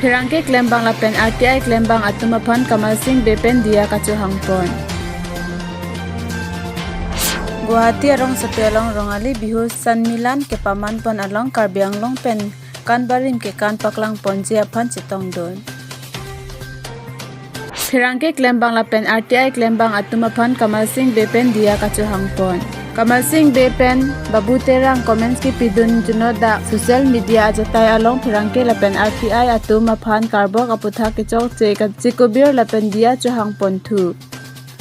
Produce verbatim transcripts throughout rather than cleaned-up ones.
Pherangke klembang lapen R T I klembang atum aphan Kamal Singh Bey pen diya kachohangpon. Guwahati arongsopi along Rongali Bihu Sanmilan kepamanpon along Karbi Anglong pen kanbarim kekan paklangponji aphan chetongdun. Pherangke klembang lapen R T I klembang atum aphan Kamal Singh Bey pen diya kachohangpon. Kamal Singh Bey pen Babu Terang comments kipidun juno dak social media ajatai along pherangke lapen R T I atum aphan karbok aputhak kechokche kachikubir lapen diya chohangponthu.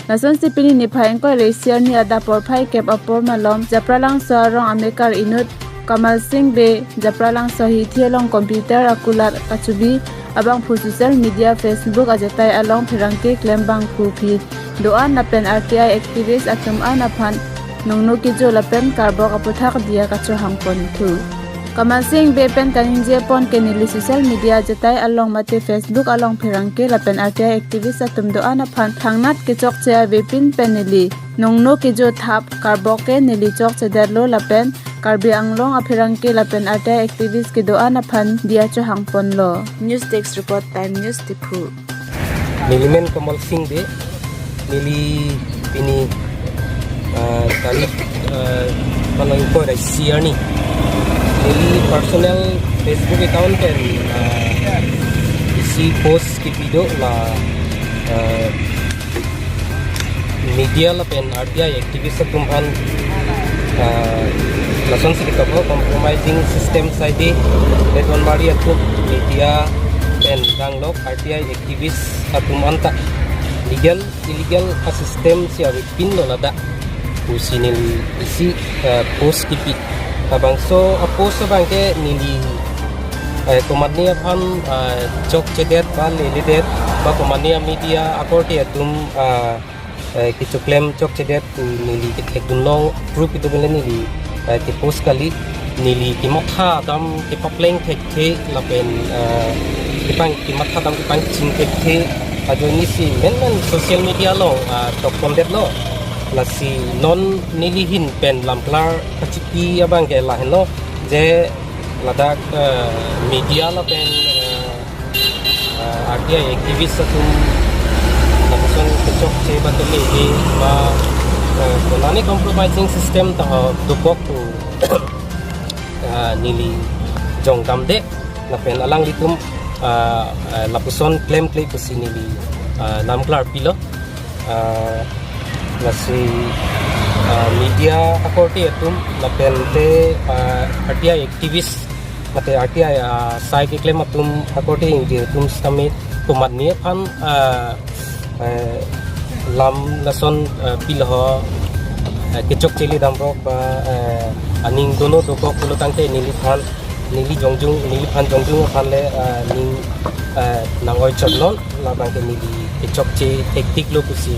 Lasonsi pini niphai ingkoi ra isi arni adap porphai kep apor malom Japralangso arong amekar inut Kamal Singh Bey Japralangso hithi along computer akulat kachubi abangphu social media Facebook ajatai along pherangke klembang phu aphi do-an lapen R T I activist atum an aphan nongno kejo lapen karbok aputhak diya kachohangponthu. Kamal Singh Bey pen kaningjepon ke neli social media ajatai along mate Facebook along pherangke lapen R T I activist atum do-an aphan thangnat kechokche avepin pen neli nongno kejo thap karbok ke neli chokchedetlo lapen Karbi Anglong apherangke lapen R T I activist kedo-an aphan diya chohangponlo. News Desk Report, Time News, Diphu. Neli men Kamal Singh Bey, neli pini, ah, tarik, ah, malang ingkoi ra isi arni, neli personal Facebook account pen, ah, isi post kipi do la, ah, media lapen R T I activist atum aphan, ah, lasonsi kitoklo, compromising system saide, Leton Mari atum media pen danglok R T I activist atum anta legal illegal a-system si avepinlo ladak pusi neli isi, eh, post kipi. Labangso a-post abang ke neli, eh, komatne aphan, eh, chokchedet ba leledet ba komatne a-media akorte atum, eh, eh, kechoklem chokchedet pu neli kethekdunlong, proof kedo pen le neli, eh, ke-post kali. Neli kematha dam kepapleng thekthe lapen, eh, kepang kematha dam kepangching thekthe ajoine si menmen social media along, ah, tokpondetlo. Lasi non neli ahin pen lamklar kachipi abang ke lahenlo, je ladak, eh, media lapen, eh, eh, R T I activist atum lapuson kechokche ba tole ke ba, eh, konane compromising system ta ho dopok pu, eh, neli jongdamde lapen alanglitum, eh, eh, lapuson klemkle pusi neli, eh, lamklar pilo. Ah, lasi, ah, media akorte atum lapen te, ah, R T I activist mate R T I, ah, asai keklem atum akorte ingti atum sitame komatne aphan, ah, eh, lam lason, ah, pilo ho, ah, kechokche le damrok ba, eh, aning dono dokok pulo tangte neliphan neli jongjung, neliphan jongjung aphan le, ah, ning, ah, nang-oi chotnon, labang ke neli kechokche hektik lo pusi,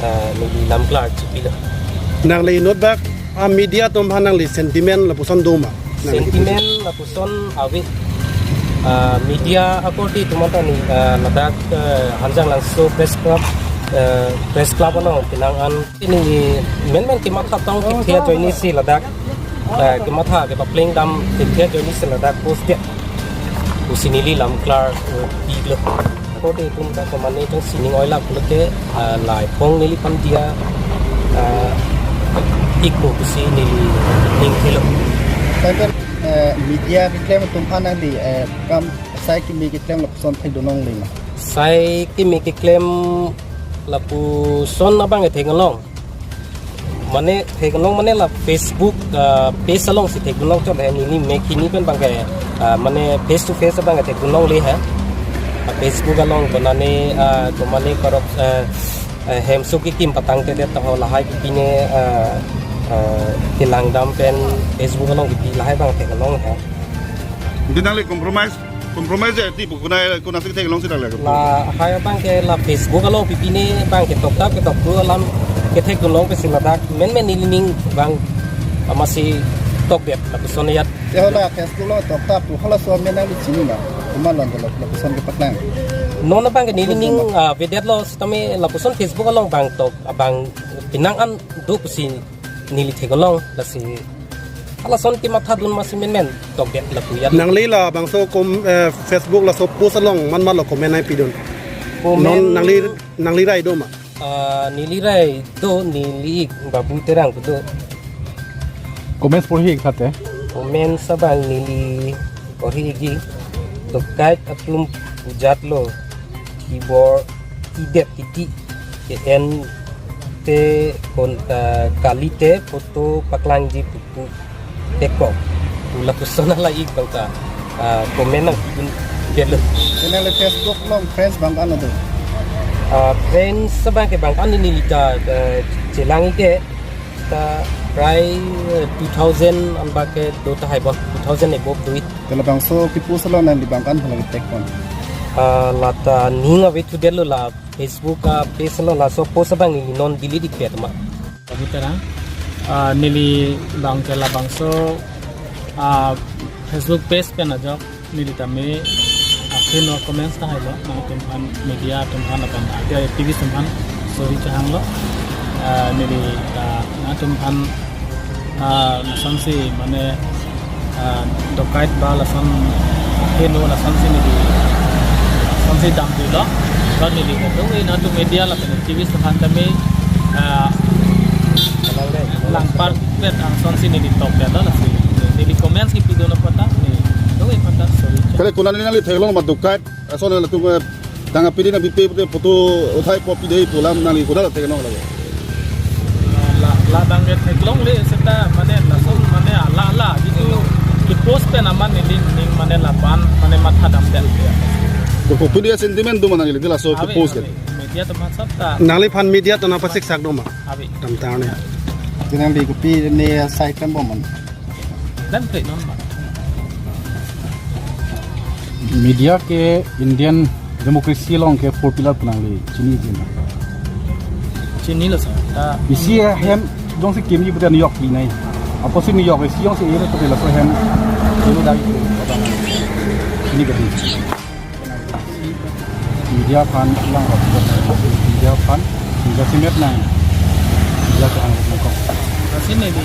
ah, neli lamklar chipilo. Nangli inut bak a-media atum aphan nangli sentiment lapuson do ma? Nangli sentiment lapuson ave, ah, media akorte atum anta ni, ah, ladak, ah, Hanjanglangso Press Club, ah, Press Club along penang an Neli menmen kematha tong kethe ajoine si ladak, eh, kematha kepapleng dam kethe ajoine si ladak post dia. Pusi neli lamklar, eh, pilo. Akorte atum ta komane jongsi ning-oilap pulote, eh, laipong neliphan diya, eh, ikpo pusi neli ningthelo. Tangte, eh, media keklem atum aphan nangli, eh, kam sai keme keklem lapuson thekdun longle ma? Sai keme keklem lapuson abang ke theklong. Mane theklong mane la Facebook, ah, page along si thekdun long chot he, neli mek hini pen abang ke, ah, mane face to face abang ke thekdun longle he. Ah, Facebook along konane, ah, konane korok, ah, ah, hemso kekim patangtedet ta ho lahai pine, ah, ah, kelang dam pen Facebook along kipi lahai abang theklong he. Di nangli compromise, compromise je ti pu kunai kunasi theklong si nangli. Lahai abang ke la Facebook along pipine abang ke toktap ke toktu alam kethekdun long pusi ladak menmen neli ning abang amatsi tokdet lapuson ajat. Ya, hala Facebook along toktap tu halaso amen nangli chini ma? Komat lo dolo lapuson kepaklang. Non abang ke neli ning, ah, vedetlo sitame lapuson Facebook along abang tok abang penang an do pusi neli theklong lasi Halason kematha dun masi menmen tokdet lapu ya. Nangli labangso kom, eh, Facebook laso post along man malo comment nangpidun. Comment. Non nangli, nangli rai do ma? Ah, neli rai do, neli Babu Terang do. Comments porhi ik thate? Comments abang neli porhi ikji. Dokait atum pujat lo, kibor idet titi, ke-en te kon, ah, kalite photo paklangji pu tekok. Ula kusona la ik bangta, ah, comment nangpidun kelo. Channel Facebook along friends bang kan do? Ah, friends abang ke bang kan neli ta, eh, chelang ik ke ta prai, eh, two thousand anbak ke do tahai bon, two thousand above do ik. Te labangso kepost along nangli bang kan lagi tag pon? Ah, lata ning ave thudetlo la Facebook a page lo, laso post abang neli non delete ik pet ma. Babu Terang, ah, neli bang ke labangso, ah, Facebook page pen ajok neli tame, ah, keno comments tahai lo, nangtumphan media tumphan lapen, ah, activist tumphan sorry chehanglo, ah, neli, ah, nangtumphan, ah, lasonsi mane, ah, dokait ba lason heno lasonsi neli, lasonsi damdetlo. Ba neli kadokave nangtum media lapen activist aphan tame, ah, langpar pet angsonsi neli tokdetlo lasi. Neli comments kipidun apot ta, neli kadokave aphan ta sorry. Kali konat nangli theklong ma dokait, ason latum, eh, tang apili nangpipe pute photo uthai po pidei pu alam nangli kodak theklong lagi? La, labang ke theklongle seta mane lason mane ala ala jitu kepost pen amat neli ning mane laban mane matha damdet. Ko, kopine sentiment do ma nangli laso kepost ke? Ave, ave. Media atum aphan sab ta. Nangliphan media atum aphan pasik sak do ma? Ave. Damtang ne. Jinang di kopi ne side kan bom man. Dan klik non ma. Media ke Indian democracy along ke four pillar pu nangli chiniji ma? Chinilo sir. Ta isi hem jongsi kimji pute New York pi nai. Apotsi New York isi jongsi ere pute laso hem. Ilo dari itu. Chini ke di. Media aphan lang rok, media aphan, media simet nang, media aphan nangkok. Lasi neli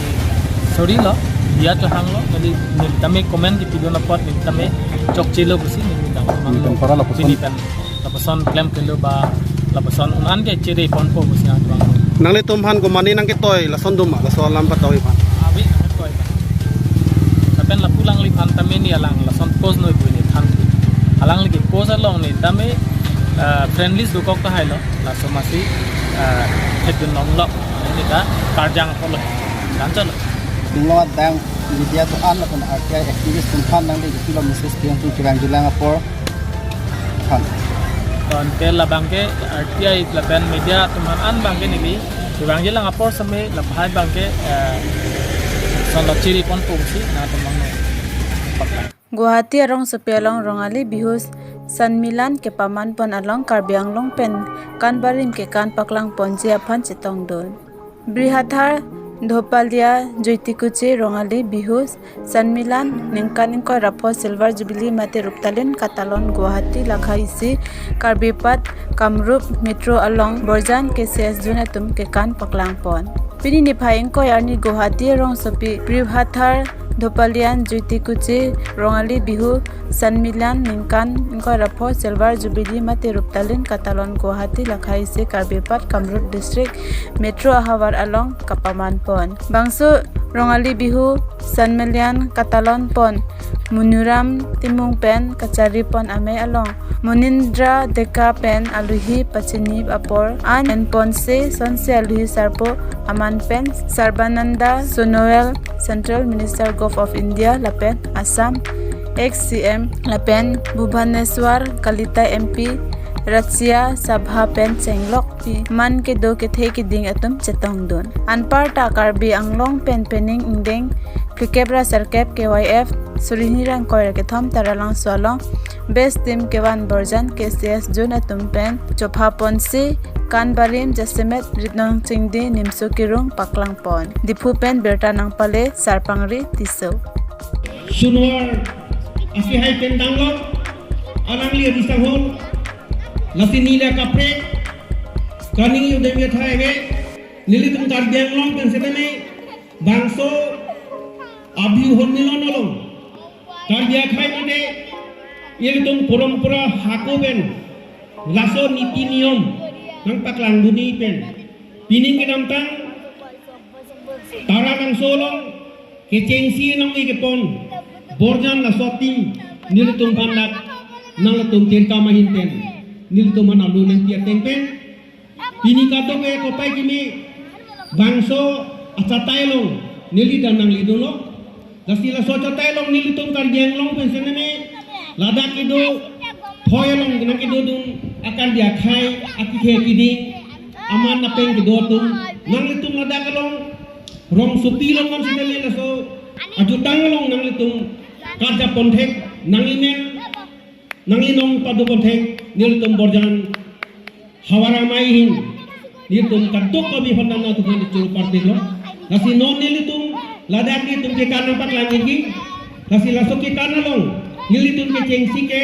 sorry lo, media chehanglo, neli, neli tame comment kipidun apot, neli tame chokchelo pusi, neli dang. Neli pen para lapuson. Neli pen lapuson claim kelo ba, lapuson un-an ke chere ponpo pusi nang tuang. Nanglitum aphan ko mane nangketoi, lason do ma, laso alam patoi aphan. Ave, nangketoi. Lapen lapu alangliphan tame neli alang lason post noi pu neli than. Alangli kepost along neli tame, ah, friendly dokok tahai lo. Laso masi, ah, thekdun longlo. Neli ta karjang apotlo. Kanchalo. Tinglo adang media atum an lapen R T I activist atum aphan nangli kepilo message pi nangtum kevang jilang apor aphan? Tangte labang ke R T I lapen media atum an bang ke neli kevang jilang apor same lahai bang ke, eh, son lo chiri ponpo pusi nangtum bang no. Guwahati arongsopi along Rongali Bihu Sanmilan kepaman pon along Karbi Anglong pen kan barim kekan paklang ponji aphan chetongdun. Brihathar Dhopalia Jyoti Kuche Rongali Bihu Sanmilan ningkan ingkoi ra pho Silver Jubilee mate Ruptalin Katalon Guwahati lakha isi Karbipat Kamrup Metro along Borjan K C S Zone atum kekan paklang pon. Pini niphai ingkoi arni Guwahati arongsopi Brihathar Dhopalia Jyoti Kuche Rongali Bihu Sanmilan ningkan ingkoi ra pho Silver Jubilee mate Ruptalin Katalon Guwahati lakha isi Karbipat Kamrup District Metro ahavar along kapaman pon. Bangso Rongali Bihu Sanmilan katalon pon Munuram Timung pen kachari pon amei along Munindra Deka pen aluhi pachini apor an en ponsi sonsi aluhi sarpo aman pen Sarbananda Sonowal, Central Minister Govt. Of India lapen Assam ex C M lapen Bhubaneswar Kalita M P Rajya Sabha pen chenglok pi man kedo kethe keding atum chetongdun. Anparta Karbi Anglong pen pening ingdeng phlikep ra sirkep K Y F suri hini ra ingkoi ra kethom Taralangso along best team kevan Borjan K C S Zone atum pen chopha ponsi kan barim jasemet ritnong chingdi nimso kirung paklang pon. Diphu pen birta nangpale Sarpangri Tisso. Sonowal asihai pen danglok, alangli risanghon, lasi neli kaprek, kaning yudem yathai ve, nelitum Karbi Anglong pen setame, bangso Abhi honmilon along Karbi akhai mate ilitum porompora hako pen laso niti niyom nangpaklangdunji pen pining kedamtang Taralangso along kechengsi nangkepon Borjan laso adim nelitum aphan dak nanglitum tirkam ahin pen nelitum aphan alu nangpi ateng pen pini kadokave kopai kimi bangso achatai along neli ta nangledunlo. Lasi laso achatai along nelitum Karbi Anglong pen sitame ladak kedo phoi along nangkedodun a-Karbi akhai akethe akeding aman apen kedo atum nanglitum ladak along rongsopi along man sitame laso ajutang along nanglitum karjapon thek, nanglimen nanglinong padopon thek nelitum Borjan havar amei ahin nelitum kadokave aphan nangtum aphan choro partiklo. Lasi non nelitum ladak nelitum kekan nangpaklangji. Lasi laso kekan along nelitum kechengsi ke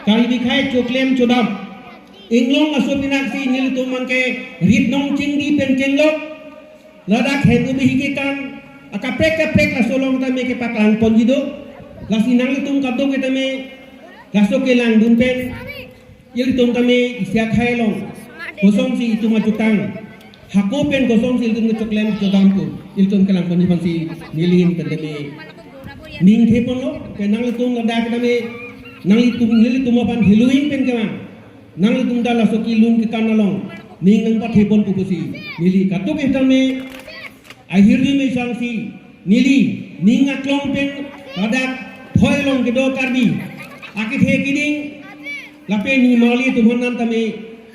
Karbi akhai choklem chodam inglong aso pinaksi nelitum abangke rit nangchingdi pen chenglok. Ladak hetu bihi kekan akaprek kaprek laso along tame kepaklangponji do. Lasi nanglitum kadokave tame laso kelangdun pen ilitum tame isi akhai along kosonsi itum ajutang hako pen kosonsi ilitum kechoklem chodam pu ilitum kelangponji aphansi neli ahin pen tame ning theponlo. Ke nanglitum ladak tame nanglitum nelitum aphan heluing pen kevang nanglitum ta laso kelun kekan along ning nangpathepon pu pusi neli kadokave tame ahirjume sangsi neli ning aklong pen ladak phoi along kedo Karbi akethe akeding lapen nimarli atum aphan nangtame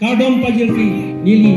kardom pajirsi neli